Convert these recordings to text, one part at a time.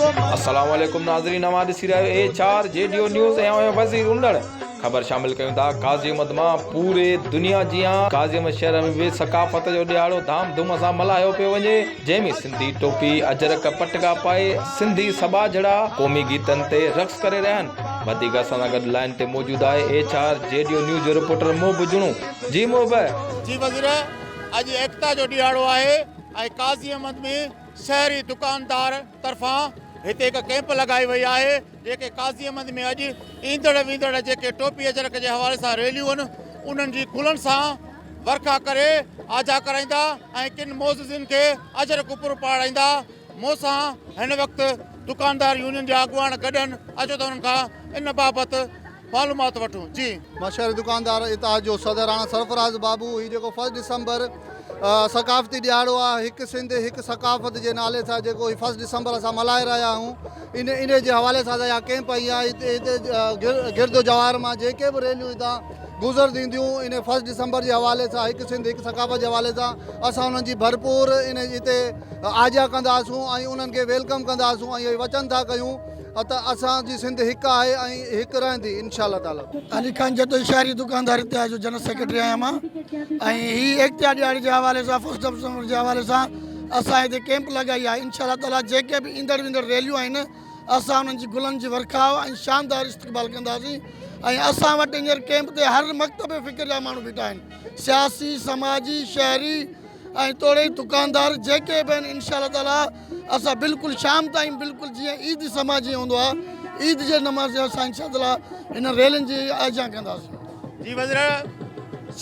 السلام عليڪم ناظرين اوهان ڏسي رهيا آهيو H R G D O news ۽ آئون وزير انڙ خبر شامل ڪيون ٿا قاضي احمد مان پوري دنيا جيان قاضي احمد شهر ۾ به ثقافت جو ڏهاڙو ڌام ڌوم سان ملهايو پيو وڃي جنهن ۾ سنڌي ٽوپي اجرڪ پٽڪا پائي سنڌي سٻاجهڙا قومي گيتن تي رقص ڪري رهيا آهن وڌيڪ اسان سان گڏ لائين تي موجود آهي H R G D O news جو رپورٽر محب جوڻو جي محب. جي وزير اڄ ايڪتا جو ڏهاڙو آهي ۽ قاضي احمد ۾ شهري دڪاندار طرفان هتي هڪ ڪئمپ لڳائي وئي آهي جيڪي قاضي احمد ۾ اڄ ايندڙ ويندڙ جيڪي ٽوپي اجرڪ جي حوالي سان ريليون آهن انهن جي گلن سان ورکا ڪري آجا ڪرائيندا ۽ ڪن معززين کي اجرڪ پر پاڙائيندا مون سان هن وقت دڪاندار يونين جا اڳواڻ گڏ آهن اچو ته انهن کان ان بابت معلومات وٺون جي. مان شهري دڪاندار اتحاد جو صدر آهيان سرفراز بابو هي جيڪو فرسٽ ڊسمبر ثقافتي ڏهاڙو آهي هڪ سنڌ هڪ ثقافت جي نالي سان جيڪو هي فرسٽ ڊسمبر اسان ملهائي رهيا آهيون ان ان جي حوالي سان اها ڪئمپ آئي آهي هتي هتي گرد و جوار مان جيڪي به ريليون هتان گذر ٿينديون ان فرسٽ ڊسمبر جي حوالي سان هڪ سنڌ هڪ ثقافت جي حوالي سان اسان انهن جي ڀرپور ان هتي آجيان ڪنداسون ۽ انهن کي welcome ڪنداسون ۽ وچن ٿا ڪيون ته اسان جي سنڌ هڪ آهي ۽ هڪ رهندي انشاء الله تعالي. علي خان جتوئي شهري دڪاندار اتحاد جو جنرل سيڪريٽري آهيان مان ۽ هي ايڪتا ڏهاڙي جي حوالي سان فرسٽ ڊسمبر جي حوالي سان اسان هتي ڪيمپ لڳائي آهي انشاء الله تعالي جيڪي به ايندڙ ويندڙ ريليون آهن اسان انهن جي گلن جي ورکاء ۽ شاندار استقبال ڪنداسين ۽ اسان وٽ هينئر ڪيمپ تي هر مڪتب فڪر جا ماڻهو بيٺا آهن سياسي سماجي شهري ۽ توڙي دڪاندار جيڪي به آهن انشاء الله تعالي اسان بلڪل شام تائين بلڪل جيئن عيد سما جيئن هوندو آهي عيد جي نماز جي اسان انشاء الله هن ريلين جي آجيان ڪنداسين. جي وزير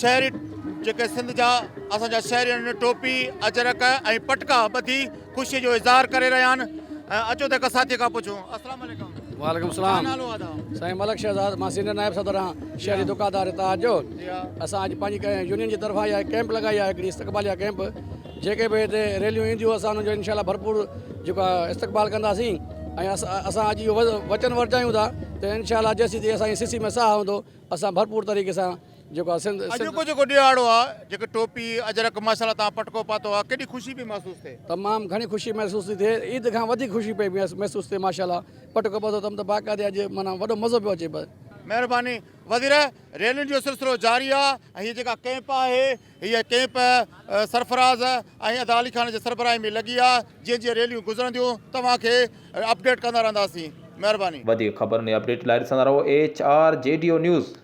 شهري جيڪي سنڌ جا اسان جا شهري آهن ٽوپي اجرڪ ۽ پٽڪا ٻڌي خوشي جو اظهار ڪري رهيا آهن اچو ته هڪ ساٿي کان پڇون السلام عليڪم. وعليڪم السلام سائين ملڪ شهزاد مان سينئر نائب صدر آهيان شهري دڪاندار اتحاد جو اسان اڄ پنهنجي يونين جي طرفان اها ڪيمپ لڳائي آهي هڪڙي استقباليه ڪيمپ جيڪي به هتي ريليون اينديون اسان انهن جو انشاء الله ڀرپور جيڪو آهي استقبال ڪنداسين ۽ اسان اڄ اهو وچن ورجايون ٿا ته انشاء الله جيسين تائين اسان جي سسي ۾ ساهه هوندو اسان ڀرپور طريقي سان جيڪو آهي سنڌ اڄوڪو جيڪو ڏهاڙو آهي جيڪي ٽوپي اجرڪ ماشاء الله تان پٽڪو پاتو آهي ڪيڏي خوشي پئي محسوس ٿئي. تمام گهڻي خوشي محسوس ٿي ٿئي عيد کان وڌيڪ خوشي پئي محسوس ٿئي ماشاء الله پٽڪو ٻڌو اٿم ته باقاعدي اڄ معنيٰ وڏو مزو پيو اچي بس. مهرباني وزير ريلين جو سلسلو جاري آهي ۽ هي جيڪا ڪئمپ آهي هيء ڪئمپ سرفراز ۽ ادا علي خان جي سربراهي ۾ لڳي آهي جيئن جيئن ريليون گذرنديون توهان کي اپڊيٽ ڪندا رهنداسين مهرباني. وڌيڪ خبرن ۽ اپڊيٽ لاء ڏسندا رهو H R G D O news.